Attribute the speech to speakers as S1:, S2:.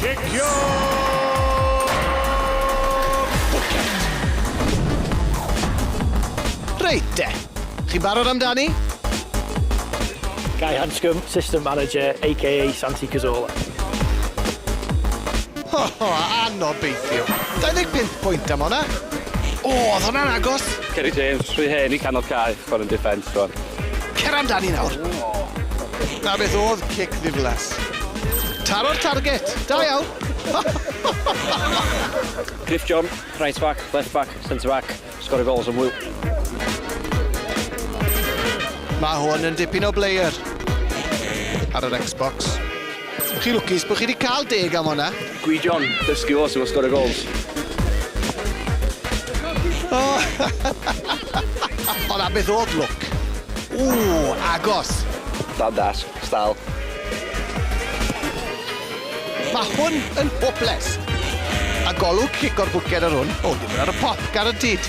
S1: Cicio bwced.
S2: Reit de, chi'n barod amdani?
S3: Guy Hanscom, System Manager, aka Santi Cazorla.
S2: Ho, ho, anobeithio. 25 pwynt am honna. O, oedd hwnna'n agos.
S4: Kerry James, rhy hen i canol cae, chwarae'n defence rwan.
S2: Cer amdani nawr. Na beth oedd cic ddiflas. Taro'r target. Da iawn.
S5: Griff John, right back, left back, centre back, sgorio goals am hwyl.
S2: Mae hwn yn dipyn o blayer ar yr Xbox. Chi lwcus bod chi wedi cael deg am hwnna.
S4: Gwi John, dysgu fo sut ma sgorio goals.
S2: O! Ond na beth oedd lwc. Ww, agos.
S4: Dan dasg, stal.
S2: Mae hwn yn hopeless. A golwg cic o'r bwced ar hwn. O, dim ar y pop, guaranteed.